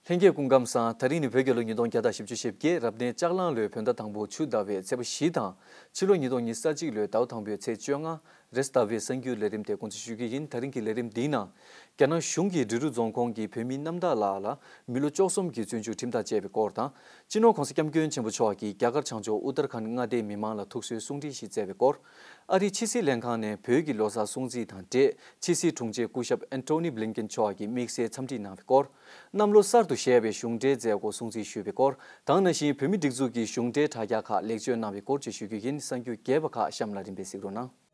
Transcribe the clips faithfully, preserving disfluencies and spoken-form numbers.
ལྷན་རྒྱས་སྐུ་ཁམས་བཟང་། ད་རིང་ནི་བོད་རྒྱལ་ལོ་ཉིས་སྟོང་བརྒྱ་དང་བཞི་བཅུ་ཞེ་བརྒྱད་རབ་གནས་ལྕགས་གླང་ལོའི་བོད་ཟླ་དང་པོ་ཆུ་ཟླ་བའི་ཚེས་པ་བཞི་དང་། ཕྱི་ལོ་ཉིས་སྟོང་ཉི་ཤུ་རྩ་གཅིག་ལོའི་ཟླ་བ་དང་པོའི་ཚེས་བཅོ་ལྔ་རེས་ཟླ་བའི་གསར་འགྱུར་ལས་རིམ་དེ་འགོ་འཛུགས་ཞུ་རྒྱུ་ཡིན། ད་རིང་གི་ལས་རིམ་འདིའི་ནང་། རྒྱ་ནག་གཞུང་གིས་འབྲི་རུ་རྫོང་ཁོངས་ཀྱི་བོད་མི་རྣམ་དག་ལགས་ལ་མི་ལོ་བཅུ་གསུམ་གྱི་བཙོན་འཇུག་ཁྲིམས་ཐག་བཅད་པའི་སྐོར་དང་། སྤྱི་ནོར་༧གོང་ས་༧སྐྱབས་མགོན་ཆེན་པོ་མཆོག་གིས་རྒྱ་གར་བྱང་ཕྱོགས་ཨུ་ཏར་ཁཱན་མངའ་སྡེའི་མི་མང་ལ་ཐུགས་གསོའི་གསུང་འཕྲིན་ཞིག་བསྩལ་བའི་སྐོར། ཨ་རིའི་ཕྱི་སྲིད་ལྷན་ཁང་ནས་བོད་ཀྱི་ལོ་གསར་སྲུང་བརྩི་དང་འབྲེལ་ཕྱི་སྲིད་དྲུང་ཆེ་སྐུ་ཞབས་ཨན་ཐོ་ནི་བྷི་ལིན་ཀེན་མཆོག་གིས་དམིགས་བསལ་འཚམས་འདྲི་གནང་བའི་སྐོར། གནམ་ལོ་གསར་དུ་བཞད་པའི་གཞུང་འབྲེལ་མཛད་སྒོ་སྲུང་བརྩི་ཞུས་པའི་སྐོར། ད་ག་ནང་བཞིན་བོད་མིའི་སྒྲིག་འཛུགས་ཀྱི་གཞུང་འབྲེལ་དྲ་རྒྱ་ཁག་ལེགས་བཅོས་གནང་བའི་སྐོར་བཅས་ཞུ་རྒྱུ་ཡིན། གསར་འགྱུར་རྒྱས་པ་ཁག་གཤམ་ལ་རིམ་པས་གཟིགས་རོགས་གནང་།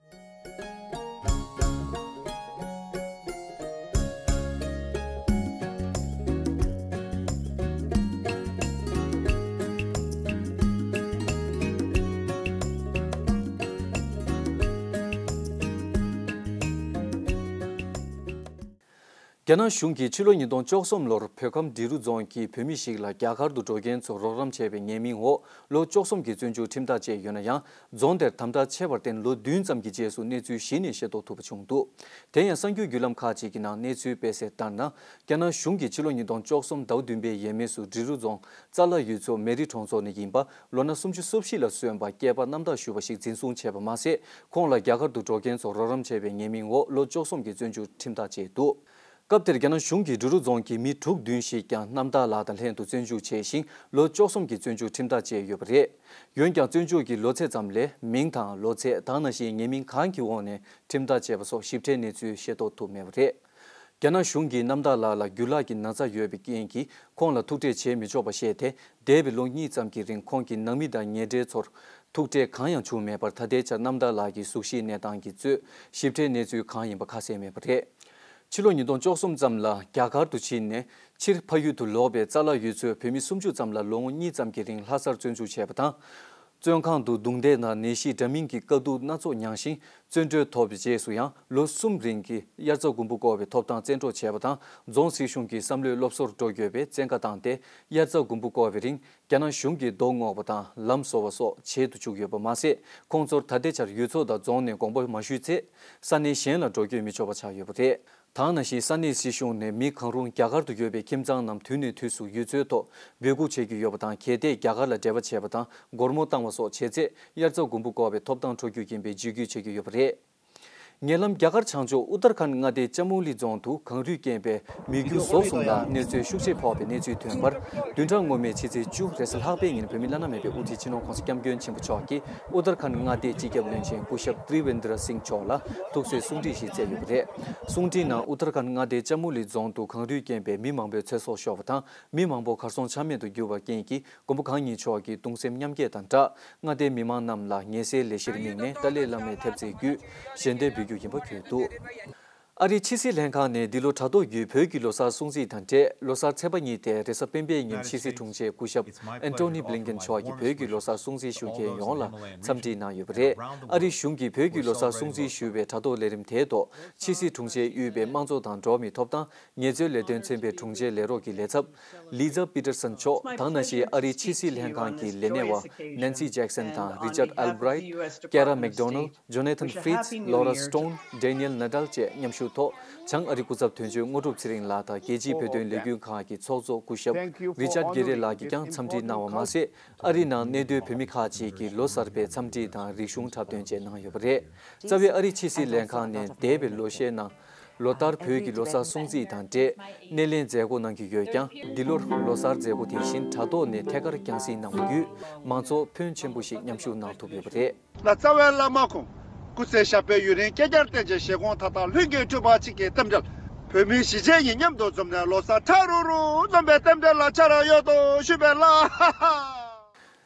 རྒྱ་ནག་གཞུང་གིས་ཕྱི་ལོ་ཉིས་སྟོང་བཅུ་གསུམ་ལོར་བོད་ཁམས་འབྲི་རུ་རྫོང་གི་བོད་མི་ཞིག་ལ་རྒྱ་གར་དུ་འགྲོ་མཁན་ཚོར་རོགས་རམ་བྱས་པའི་ཉེས་མིང་འོག་ལོ་བཅུ་གསུམ་གྱི་བཙོན་འཇུག་ཁྲིམས་ཐག་བཅད་ཡོད་ན་ཡང་། རྫོང་དེར་དམ་དྲག་ཆེ་བར་བརྟེན་ལོ་བདུན་ཙམ་གྱི་རྗེས་སུ་གནས་ཚུལ་གཞི་ནས་ཤེས་རྟོགས་ཐུབ་པ་བྱུང་འདུག་དེ་ཡང་གསར་འགྱུར་བརྒྱུད་ལམ་ཁག་ཅིག་གི་ནང་གནས་ཚུལ་སྤེལ་གསལ་ལྟར་ན། རྒྱ་ནག་གཞུང་གིས་ཕྱི་ལོ་ཉིས་སྟོང་བཅུ་གསུམ་ཟླ་བ་བདུན་པའི་ཡས་མས་སུ་འབྲི་རུ་རྫོང་ཙཱ་ལ་ཡུལ་ཚོ་མེ་རི་གྲོང་ཚོ་ནས་ཡིན་པ་ལོ་ན་སུམ་ཅུ་སོ་བཞི་ལ་སོན་པ་སྐྱེས་པ་རྣམ་དག་ཞུ་བ་ཞིག་འཛིན་བཟུང་བྱས་པ་མ་ཟད། ཁོང་ལ་རྒྱ་གར་དུ་འགྲོ་མཁན་ཚོར་རོགས་རམ་བྱས་པའི་ཉེས་མིང་འོག་ལོ་བཅུ་གསུམ་གྱི་བཙོན་འཇུག་ཁྲིམས་ཐག་བཅད་འདུག་སྐབས་དེར་རྒྱ་ནག་གཞུང་གིས་འབྲི་རུ་རྫོང་གི་མི་དྲུག་བདུན་ཞིག་ཀྱང་རྣམ་དག་ལགས་དང་ལྷན་དུ་བཙོན་འཇུག་བྱས་ཤིང་ལོ་བཅུ་གསུམ་གྱི་བཙོན་འཇུག་ཁྲིམས་ཐག་བཅད་ཡོད་པ་རེད། འོན་ཀྱང་བཙོན་འཇུག་གི་ལོ་ཚད་ཙམ་ལས་མིང་དང་ལོ་ཚད་དང་ནང་བཞིན་ཉེས་མིང་གང་གི་འོག་ནས་ཁྲིམས་ཐག་བཅད་པ་སོགས་ཞིབ་ཕྲའི་གནས་ཚུལ་ཤེས་རྟོགས་ཐུབ་མེད་པ་རེད། རྒྱ་ནག་གཞུང་གིས་རྣམ་དག་ལགས་ལ་རྒྱུ་ལག་གི་ན་ཚ་ཡོད་པའི་རྐྱེན་གྱིས་ཁོང་ལ་ཐུག་འཕྲད་བྱེད་མི་ཆོག་པ་བཤད་དེ། འདས་པའི་ལོ་གཉིས་ཙམ་གྱི་རིང་ཁོང་གི་ནང་མི་དང་ཉེ་འབྲེལ་ཚོར་ཐུག་འཕྲད་གང་ཡང་བྱུང་མེད་པར། ད་ལྟའི་ཆར་རྣམ་དག་ལགས་ཀྱི་གཟུགས་གཞིའི་གནས་སྟངས་ཀྱི་གཙོས་ཞིབ་ཕྲའི་གནས་ཚུལ་གང་ཡིན་པ་ཁ་གསལ་མེད་པ་རེད། ཕྱི་ལོ་ཉིས་སྟོང་བཅུ་གསུམ་ཙམ་ལ་རྒྱ་གར་དུ་ཕྱིན་ནས་ཕྱིར་ཕ་ཡུལ་དུ་ལོག་པའི་ཙཱ་ལ་ཡུལ་ཚོའི་བོད་མི་སུམ་ཅུ་ཙམ་ལ་ལོ་ངོ་གཉིས་ཙམ་གྱི་རིང་ལྷ་སར་བཙོན་འཇུག་བྱས་པ་དང་། བཙོན་ཁང་དུ་རྡུང་རྡེག་དང་ནད་གཞི་འདྲ་མིན་གྱི་དཀའ་སྡུག་སྣ་ཚོགས་མྱངས་ཤིང་། བཙོན་གྲོལ་ཐོབ་པའི་རྗེས་སུ་ཡང་ལོ་གསུམ་རིང་གི་དབྱར་རྩྭ་དགུན་འབུ་བརྐོ་བའི་ཐོབ་ཐང་བཙན་འཕྲོག་བྱས་པ་དང་། རྫོང་སྲིད་གཞུང་གི་བསམ་བློའི་སློབ་གསོར་འགྲོ་དགོས་པའི་བཙན་བཀའ་བཏང་སྟེ། དབྱར་རྩྭ་དགུན་འབུ་བརྐོ་བའི་རིང་རྒྱ་ནག་གཞུང་གིས་རྡོ་བསྔོག་པ་དང་ལམ་བཟོ་བ་སོགས་བྱེད་དུ་བཅུག་ཡོད་པ་མ་ཟད། ཁོང་ཚོར་ད་ལྟའི་ཆར་ཡུལ་ཚོ་དང་རྫོང་ནས་དགོངས་པ་མ་ཞུས་ཚེ། ས་གནས་གཞན་ལ་འགྲོ་སྐྱོད་མི་ཆོག་པ་ཆགས་ཡོད་པ་རེད། དེ་ནང་བཞིན་ས་གནས་སྲིད་གཞུང་ནས་མི་གང་རུང་རྒྱ་གར་དུ་ཡོད་པའི་ཁྱིམ་ཚང་རྣམས་དུས་ནས་དུས་སུ་ཡུལ་ཚོའི་ཐོག་འབོད་འགུག་བྱེད་ཀྱི་ཡོད་པ་དང་། གལ་ཏེ་རྒྱ་གར་ལ་འབྲེལ་བ་བྱས་པ་དང་སྒོར་མོ་བཏང་བ་སོགས་བྱས་ཚེ། དབྱར་རྩྭ་དགུན་འབུ་བརྐོ་བའི་ཐོབ་ཐང་འཕྲོག་རྒྱུ་ཡིན་པའི་འཇིགས་སྐུལ་བྱེད་ཀྱི་ཡོད་པ་རེད། ཉེ་ལམ་རྒྱ་གར་བྱང་ཕྱོགས་ཨུ་ཏར་ཁཱན་མངའ་སྡེའི་ཅ་མུ་ལི་རྫོང་དུ་གངས་རུད་རྐྱེན་པས་མི་རྒྱུ་ཟོག་གསུམ་ལ་གནོད་འཚེ་ཤུགས་ཆེ་ཕོག་པའི་གནས་ཚུལ་ཐོན་པར། བདུན་ཕྲག་སྔོན་མའི་ཕྱི་ཚེས་བཅུ་རེས་གཟའ་ལྷག་པའི་ཉིན་བོད་མི་བླ་ན་མེད་པའི་དབུ་ཁྲིད་སྤྱི་ནོར་༧གོང་ས་༧སྐྱབས་མགོན་ཆེན་པོ་མཆོག་གིས་ཨུ་ཏར་ཁཱན་མངའ་སྡེའི་སྤྱི་ཁྱབ་བློན་ཆེན་སྐུ་ཞབས་ཏྲི་ཝེན་དྲ་སིང་མཆོག་ལ་ཐུགས་གསོའི་གསུང་འཕྲིན་ཞིག་བསྩལ་ཡོད་པ་རེད། གསུང་འཕྲིན་ནང་ཨུ་ཏར་ཁཱན་མངའ་སྡེའི་ཅ་མུ་ལི་རྫོང་དུ་གངས་རུད་རྐྱེན་པས་མི་མང་པོའི་ཚེ་སྲོག་ཤོར་བ་དང་། མི་མང་པོ་གར་སོང་ཆ་མེད་དུ་གྱུར་བ་རྐྱེན་གྱིས། མགོན་པོ་གང་ཉིད་མཆོག་གི་གདུང་སེམས་མཉམ་སྐྱེད་དང་སྦྲགས། མངའ་སྡེའི་མི་མང་རྣམས་ལ་ངལ་སེལ་ལས་གཞིར་དམིགས་ནས་ཏཱ་ལའི་བླ་མའི་ཐེབས་རྩའི་བརྒྱུད་ཞལ་འདེབས་འབུལ་རྒྱུ་ཡིན་པ་བརྗོད་འདུག་ཨ་རིའི་ཕྱི་སྲིད་ལྷན་ཁང་ནས་འདི་ལོ་དྲ་ཐོག་བརྒྱུད་བོད་ཀྱི་ལོ་གསར་སྲུང་བརྩི་དང་འབྲེལ། ལོ་གསར་ཚེས་པ་གཉིས་ཏེ་རེས་གཟའ་སྤེན་པའི་ཉིན་ཕྱི་སྲིད་དྲུང་ཆེ་སྐུ་ཞབས་ཨན་ཐོ་ནི་བྷི་ལིན་ཀེན་མཆོག་གིས་བོད་ཀྱི་ལོ་གསར་སྲུང་བརྩི་ཞུ་མཁན་ཡོངས་ལ་འཚམས་འདྲི་གནང་ཡོད་པ་རེད། ཨ་རིའི་གཞུང་གིས་བོད་ཀྱི་ལོ་གསར་སྲུང་བརྩི་ཞུ་བའི་དྲ་ཐོག་ལས་རིམ་དེའི་ཐོག་ཕྱི་སྲིད་དྲུང་ཆེ་དབུས་པའི་དམངས་གཙོ་དང་འགྲོ་བ་མིའི་ཐོབ་ཐང་། ངལ་རྩོལ་ལས་དོན་ཚན་པའི་དྲུང་ཆེ་ལས་རོགས་ཀྱི་ལས་ཚབ་ལི་ཛ་པི་ཏར་སན་མཆོག་དང་། ནང་བཞིན་ཨ་རིའི་ཕྱི་སྲིད་ལྷན་ཁང་གི་ལས་སྣེ་བ་ནན་སི་ཇེག་སན་དང་། རི་ཅར་ཨལ་བྷི་རའིཊ། ཀེ་ར་མེག་ཌོ་ནལ། ཇོ་ན་ཐན་ཧྥི་རི་ཛ། ལོ་ར་སི་ཊོན། ཌེ་ནི་ཨེལ་ནེ་ཌལ་བཅས་མཉམ་ཞུགས་ཐོག་བྱང་ཨ་རི་སྐུ་ཚབ་དོན་གཅོད་དངོས་གྲུབ་ཚེ་རིང་ལགས་དང་། རྒྱལ་སྤྱིའི་བོད་དོན་ལས་འགུལ་ཁང་གི་ཚོགས་གཙོ་སྐུ་ཞབས་རི་ཅར་གྷེ་རེ་ལགས་ཀྱིས་ཀྱང་འཚམས་འདྲི་གནང་བ་མ་ཟད། ཨ་རིའི་ནང་གནས་སྡོད་བོད་མི་ཁག་ཅིག་གིས་ལོ་གསར་པའི་འཚམས་འདྲི་དང་རིག་གཞུང་འཁྲབ་སྟོན་བཅས་གནང་ཡོད་པ་རེད། རྩ་བའི་ཨ་རིའི་ཕྱི་སྲིད་ལྷན་ཁང་ནས་འདས་པའི་ལོ་ཤས་ནང་ལོ་ལྟར་བོད་ཀྱི་ལོ་གསར་སྲུང་བརྩི་དང་འབྲེལ་སྣེ་ལེན་མཛད་སྒོ་གནང་གི་ཡོད་ཀྱང་། འདི་ལོར་ལོ་གསར་མཛད་སྒོ་དེ་བཞིན་དྲ་ཐོག་ནས་ཐད་ཀར་རྒྱང་སྲིང་གནང་བ་བརྒྱུད། མང་ཚོགས་ཕོན་ཆེན་པོ་ཞིག་མཉམ་ཞུགས་གནང་ཐུབ་ཡོད་པ་རེད། ལ་རྩ་བའི་བླ་མ་ཁོང་། སྐུ་ཚེ་ཞབས་པད་ཡུན་རིང་བསྐལ་བརྒྱར་བརྟན་ཅིང་། བཞེད་དགོངས་མཐའ་དག་ལྷུན་གྱིས་གྲུབ་པ་ཅིག་གི་རྟེན་འབྲེལ། བོད་མི་གཞིས་བྱེས་གཉིས་མཉམ་དུ་འཛོམས་ནས། ལོ་གསར་ཁྲ་རུ་རུ་འཛོམས་པའི་རྟེན་འབྲེལ་ལ་ཆ་ར་ཡོད་དོ་ཞུས་པས་ལགས།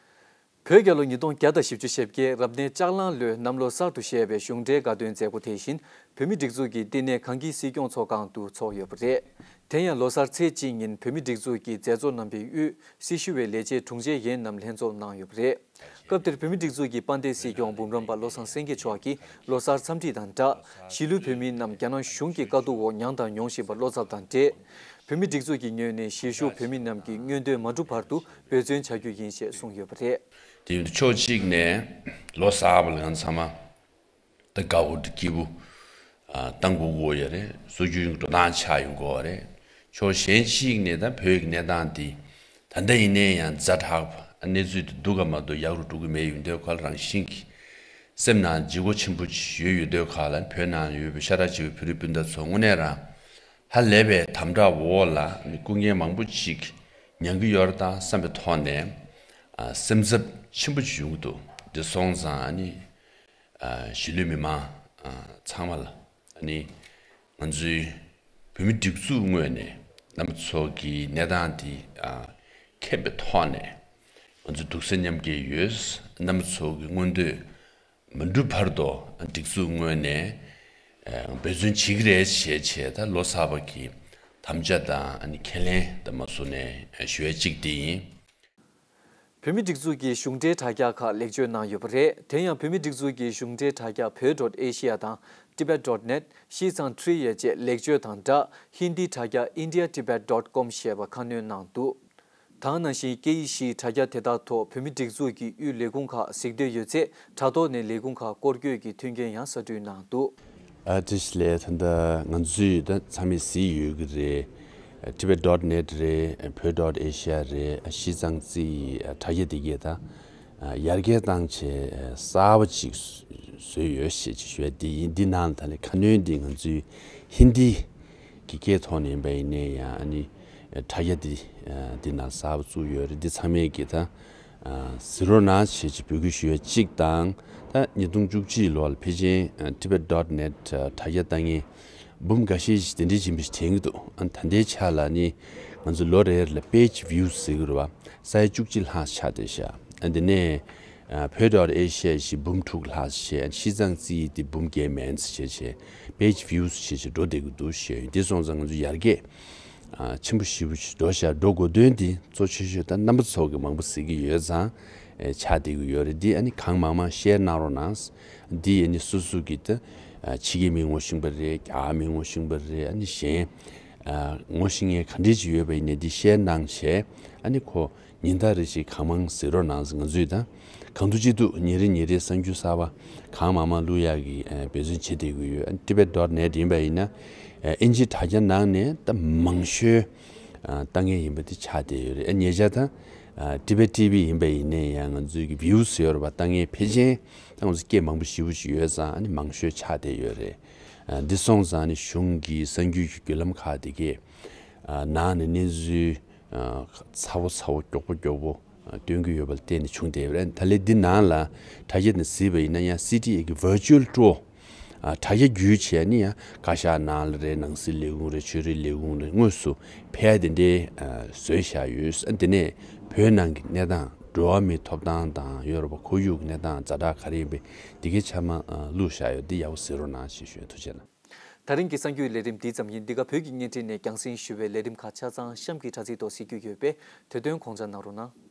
བོད་རྒྱལ་ལོ་ཉིས་སྟོང་བརྒྱ་དང་བཞི་བཅུ་ཞེ་བརྒྱད་རབ་གནས་ལྕགས་གླང་ལོའི་གནམ་ལོ་གསར་དུ་བཞད་པའི་གཞུང་འབྲེལ་དགའ་སྟོན་མཛད་སྒོ་དེ་བཞིན་བོད་མིའི་སྒྲིག་འཛུགས་ཀྱི་བསྟི་གནས་གངས་སྐྱིད་སྲིད་སྐྱོང་ཚོགས་ཁང་དུ་འཚོགས་ཡོད་པ་རེད། དེ་ཡང་ལོ་གསར་ཚེས་གཅིག་ཉིན་བོད་མིའི་སྒྲིག་འཛུགས་ཀྱི་མཛད་གཙོ་རྣམ་པའི་དབུས་སྲི་ཞུ་བའི་ལས་བྱེད་དྲུང་ཆེ་ཡན་རྣམས་ལྷན་ཚོགས་གནང་ཡོད་པ་རེད། སྐབས་དེར་བོད་མིའི་སྒྲིག་འཛུགས་ཀྱི་དཔལ་ལྡན་སྲིད་སྐྱོང་འབུམ་རམས་པ་བློ་བཟང་སེང་གེ་མཆོག་གིས་ལོ་གསར་འཚམས་འདྲི་དང་སྦྲགས། གཞིས་ལུས་བོད་མི་རྣམས་རྒྱ་ནག་གཞུང་གི་དཀའ་སྡུག་འོག་མྱངས་དང་མྱོང་བཞིན་པ་བློ་འཚབ་དང་འབྲེལ། བོད་མིའི་སྒྲིག་འཛུགས་ཀྱི་ངོས་ནས་གཞིས་བཞུགས་བོད་མི་རྣམས་ཀྱི་མངོན་འདོད་མ་འགྲུབ་བར་དུ་འབད་བརྩོན་བྱ་རྒྱུ་ཡིན་ཞེས་གསུངས་ཡོད་པ་རེད། དེ་ཡིན་དུས་ཕྱོགས་གཅིག་ནས་ལོ་གསར་པ་ལ་ང་ཚང་མ་ད་དགའ་པོ་སྐྱིད་པོ་ཨ་གཏང་དགོས་ཀྱི་ཡོད་རེད། སྲོལ་རྒྱུན་འགྲོ་སྟངས་ཆགས་ཡོང་གི་ཡོད་རེད། ཕྱོགས་གཞན་གཅིག་ནས་ད་བོད་ཀྱི་གནས་སྟངས་འདི་ད་ལྟ་ཡིན་ནའི་ཡང་ཛ་དྲག་པ་གནས་ཚུལ་འདི་སྡུག་ག་མ་གཏོགས་ཡག་རུ་འགྲོ་གི་མེད་ཡོད་དུས་ཁ་ལ་རང་བཞིན་གྱིས་སེམས་ནང་ལྗིད་ཁོག་ཆེན་པོ་ཅིག་ཡོད་ཡོད་དུས་ཁ་ལ་བོད་ནང་ཡོད་པའི་ཤ་ཁྲག་གཅིག་པའི་བོད་རིགས་སྤུན་ཟླ་ཚོ་དངོས་གནས་རང་ཧ་ལས་པའི་དམ་དྲག་འོག་ལ་སྐུ་ངལ་མང་པོ་ཅིག་མྱང་གི་ཡོད་རེད་ད་བསམ་པའི་ཐོག་ནས་ཨ་སེམས་འཚབ་ཆེན་པོ་ཅིག་ཡོང་གི་འདུག་འདི་སོང་ཙང་ཨ་ནི་ཨ་གཞིས་ལུས་མི་མང་ཨ་ཚང་མ་ལ་ཨ་ནི་ང་ཚོའི་བོད་མི་སྒྲིག་འཛུགས་ངོས་ནས་རྣམ་པ་ཚོ་གི་གནས་སྟངས་འདི་ཨ་མཁྱེན་པའི་ཐོག་ནས་ང་ཚོ་སྡུག་བསྔལ་མཉམ་སྐྱེལ་ཡོད། རྣམ་པ་ཚོ་གི་མངོན་འདོད་མ་འགྲུབ་བར་དུ་སྒྲིག་འཛུགས་ངོས་ནས་ཨ་འབད་བརྩོན་བྱེད་ཀྱི་རེད་ཞེས་བྱས་ད་ལོ་གསར་པ་གི་དམ་བཅའ་དང་ཨ་ནི་ཁས་ལེན་དང་མ་སུ་ནས་ཞུ་ཡ་གཅིག་འདི་ཡིན། བོད་མིའི་སྒྲིག་འཛུགས་ཀྱི་གཞུང་འབྲེལ་དྲ་རྒྱ་ཁག་ལེགས་བཅོས་གནང་ཡོད་པ་རེད། དེ་ཡང་བོད་མིའི་སྒྲིག་འཛུགས་ཀྱི་གཞུང་འབྲེལ་དྲ་རྒྱ་བོད་dot asia དང་tibet dot net ཤིས་ཙང་ཁྲི་ཡ་བཅས་ལེགས་བཅོས་དང་སྦྲགས་ཧིན་དིའི་དྲ་རྒྱ་india tibet dot com ཞེས་པ་ཁ་སྣོན་གནང་འདུག་དེ་ནང་བཞིན་སྐད་ཡིག་བཞིའི་དྲ་རྒྱ་དེ་དག་ཐོག་བོད་མིའི་སྒྲིག་འཛུགས་ཀྱི་དབུས་ལས་ཁུངས་ཁག་གཟིགས་འདོད་ཡོད་ཚེ་དྲ་ཐོག་ནས་ལས་ཁུངས་ཁག་སྐོར་སྐྱོད་ཀྱི་མཐུན་རྐྱེན་ཡང་གསར་སྐྲུན་གནང་འདུག་ཨ་ཏི་ཤི་ལེ་ད་ལྟ་ང་ཚོས་ད་ཚང་མས་གཟིགས་ཡོད་ཀྱི་རེད། tibet dot net རེད། བོད་dot asia རེད། ཤིས་ཙང་ཙི་ཡི་དྲ་རྒྱ་དེ་གས་ད་ཡར་རྒྱས་བཏང་བྱས་གསར་པ་ཅིག་བཟོས་ཡོད་ཞེས་ཅིག་ཞུ་ཡ་འདི་ཡིན། འདི་ནང་ད་ལས་ཁ་སྣོན་འདི་ང་ཚོའི་ཧིན་དི་གི་སྐད་ཐོག་ནས་ཡིན་པ་ཡིན་ནའི་ཡང་ཨ་ནི་དྲ་རྒྱ་འདི་འདི་ནང་གསར་པ་བཙུགས་ཡོད་རེད། འདི་ཚང་མས་ཀྱི་ད་གཟིགས་རོགས་གནང་ཞེས་ཅིག་འབོད་སྐུལ་ཞུ་ཡ་གཅིག་དང་། ད་ཉིས་སྟོང་བཅུ་གཅིག་ལོ་ལ་ཕལ་ཆེར་tibet dot net དྲ་རྒྱ་ལྟ་མཁན་འབུམ་འགའ་ཤས་ཤིག་དེ་འདྲའི་ཡིན་པ་ཞིག་དྲན་གྱི་འདུག་ཨ་ད་ལྟའི་ཆ་ལ་ནི་ང་ཚོ་ལོ་རེ་རེ་ལ་page views ཟེར་གྱི་རེད་བ། ས་ཡ་བཅུ་གཅིག་ལྷག་ཆགས་བསྡད་ཤག་ཨ་དེ་ནས་བོད་dot asia ཞིག་འབུམ་དྲུག་ལྷག་བྱས། ཤིས་ཙང་ཙི་ཡི་དེ་འབུམ་བརྒྱད་མན་ཙམ་བྱས་བྱས་page views བྱས་བྱས་འགྲོ་བསྡད་ཀྱི་འདུག་ཞེས། དེ་སོང་ཙང་ང་ཚོ་ཡར་རྒྱས་ཆེན་པོ་ཞེ་པོ་ཞིག་འགྲོ་ཤག་འགྲོ་དགོས་དོན་དེ་གཙོ་ཆེ་ཤོས་ད་རྣམ་པ་ཚོ་གི་མང་པོ་གཟིགས་ཀྱི་ཡོད་ཙང་ཆགས་བསྡད་ཀྱི་ཡོད་རེད། འདི་ཨ་ནི་གང་མང་མང་share གནང་རོགས་གནང་། འདི་ཨ་ནི་སོ་སོ་གི་ད་ཕྱི་རྒྱལ་མི་ངོ་ཤེས་པ་རེད། རྒྱ་མི་ངོ་ཤེས་པ་རེད། ཨ་ནི་གཞན་ངོ་ཤེས་མཁན་ག་འདྲས་ཅིག་ཡོད་པ་ཡིན་ནའི་འདི་share གནང་བྱས་ཨ་ནི་ཁོ་ཉིན་ལྟར་རེ་ཞིག་གང་མང་གཟིགས་རོགས་གནང་ཟེར། ང་ཚོས་ད་གང་ཐུབ་ཅི་ཐུབ་ཉིན་རེ་ཉིན་རེ་གསར་འགྱུར་གསར་པ་གང་མང་མང་བླུག་ཡག་གི་འབད་བརྩོན་བྱེད་བསྡད་ཀྱི་ཡོད། tibet dot net ཡིན་པ་ཡིན་ན་ཨིན་ཇི་དྲ་རྒྱ་ནང་ནས་ད་མང་ཤོས་ལྟ་མཁན་ཡིན་པ་དེ་ཆགས་བསྡད་ཡོད་རེད། ཉེ་ཆར་ད་tibet T V ཡིན་པ་ཡིན་ནའི་ཡང་ང་ཚོའི་གི་views ཡོད་རེད་པ། ལྟ་མཁན་ཕལ་ཆེར་ད་ང་ཚོ་སྐད་མང་པོ་ཞེ་པོ་ཞིག་ཡོད་ཙང་ཨ་ནི་མང་ཤོས་ཆགས་བསྡད་ཡོད་རེད། འདི་སོང་ཙང་ཨ་ནི་གཞུང་གི་གསར་འགྱུར་གྱི་བརྒྱུད་ལམ་ཁག་དེ་གས་ནང་ནས་གནས་ཚུལ་ཚ་བོ་ཚ་བོ་མགྱོགས་པོ་མགྱོགས་པོ་སྟོན་གྱི་ཡོད་པ་ལ་བརྟེན་ནས་བྱུང་བསྡད་ཡོད་རེད། ད་ལན་འདི་ནང་ལ་དྲ་རྒྱ་ནས་གཟིགས་པ་ཡིན་ན་ཡང་སི་ཊི་ཨེ་གི་virtual tour དྲ་རྒྱ་བརྒྱུད་བྱས་ནས་ཡང་བཀའ་ཤག་ནང་ལ་རེད། ནང་སྲིད་ལས་ཁུངས་རེད། ཆོས་རིག་ལས་ཁུངས་རེད། དངོས་སུ་ཕེབས་དེ་འདྲའི་བཟོས་བཞག་ཡོད། དེ་ནས་བོད་ནང་གི་གནས་སྟངས་འགྲོ་བ་མིའི་ཐོབ་ཐང་དང་ཡོ་རོབ་ཁོར་ཡུག་གི་གནས་སྟངས་ཛ་དྲག་ག་རེ་ཡིན་པའི་འདི་གའི་ཆ་མ་བླུགས་བཞག་ཡོད། འདི་ཡག་པོ་གཟིགས་རོགས་གནང་ཞེས་ཞུ། ཐུགས་རྗེ་གནང་། ད་རིང་གི་གསར་འགྱུར་ལས་རིམ་འདི་ཙམ་ཡིན། འདི་ག་བོད་ཀྱི་བརྙན་འཕྲིན་ནས་རྒྱང་སྲིང་ཞུ་བའི་ལས་རིམ་ཁག་ཆ་ཚང་གཤམ་གྱི་དྲ་ཚིགས་ཐོག་གཟིགས་རྒྱུ་ཡོད་པས་དུས་སྟོན་དགོངས་འཇགས་གནང་རོགས་གནང་།